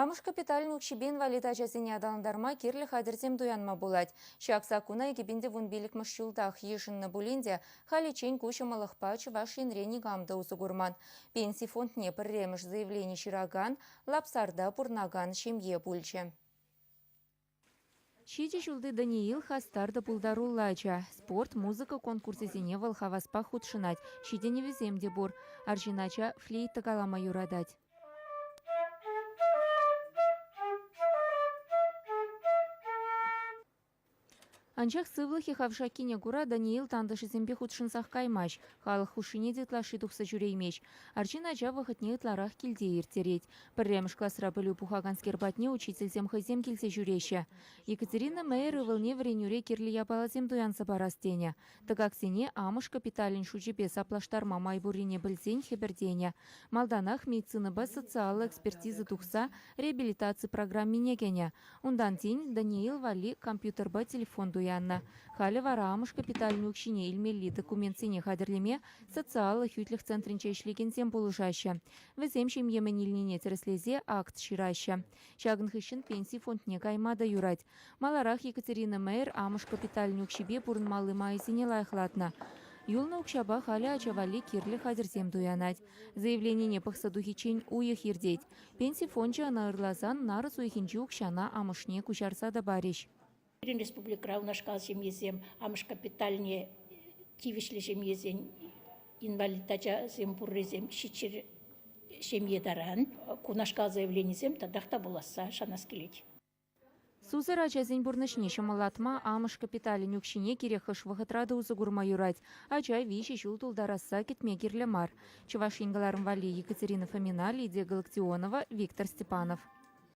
Амӑш капиталӗн укҫипе инвалид ачасене аталантарма кирлӗ хатӗрсем туянма пулать. Ҫак саккуна 2015-мӗш ҫултах йышӑннӑ пулин те халиччен ку ҫӑмӑллӑхпа Чӑваш Енре никам та усӑ курман. Пенси фондне пӗрремӗш заявлени ҫыракан Лапсарта пурӑнакан ҫемье пулчӗ. Ҫичӗ ҫулти Даниил хастар та пултаруллӑ ача. Спорт, музыка конкурсӗсене вӑл хаваспах хутшӑнать, ҫитӗнӗвӗсем те пур. Арҫын ача флейта калама юратать. Анчах сывлӑхӗ хавшаккине кура Даниил тантӑшӗсемпе хутшӑнсах каймасть, халӑх хушшине те ытлашши тухса ҫӳреймест. Арҫын ача вӑхӑтне ытларах килте ирттерет. Пӗрремӗш класра пӗлӳ пухаканскер патне учительсем хӑйсем килсе ҫӳреҫҫӗ. Екатерина Мейер ывӑлне вӗренӳре кирлӗ япаласем туянса парас тенӗ. Тӑкаксене амӑш капиталӗн шучӗпе саплаштарма май пуррине пӗлсен хӗпӗртенӗ. Малтанах медицинӑпа социаллӑ экспертиза тухса реабилитаци программине кӗнӗ. Унтан тин Даниил валли компьютерпа телефон туяннӑ. Халӗ вара амӑш капиталӗн укҫине илмелли документсене хатӗрлеме социаллӑ хӳтлӗх центрӗнче ӗҫлекенсем пулӑшаҫҫӗ. Вӗсем ҫемье мӗн илнине тӗрӗслесе акт ҫыраҫҫӗ. Ҫакӑн хыҫҫӑн пенси фондне кайма та юрать. Маларах Екатерина Мейер амӑш капиталӗн укҫипе пурӑнмалли майӗсене лайӑхлатнӑ. Юлнӑ укҫапа халӗ ача валли кирлӗ хатӗрсем туянать. Заявленине пӑхса тухиччен уйӑх иртет. Пенси фончӗ ӑна ырласан нарӑс уйӑхӗнчи укҫана амӑшне куҫарса та парӗҫ. Пирӗн республикӑра унашкал ҫемьесем амӑш капиталне тивӗҫлӗ ҫемьесен инвалид ачасем пуррисем ҫичҫӗр ҫемье таран. Кунашкал заявленисем татах та пуласса шанас килет. Сусӑр ачасен пурнӑҫне ҫӑмӑллатма амӑш капиталӗн укҫине кирек хӑш вӑхӑтра та усӑ курма юрать. Ача виҫӗ ҫул тултарасса кӗтме кирлӗ мар. Чӑваш Ен кӑларӑм валли Екатерина Фомина, Лидия Галактионова, Виктор Степанов.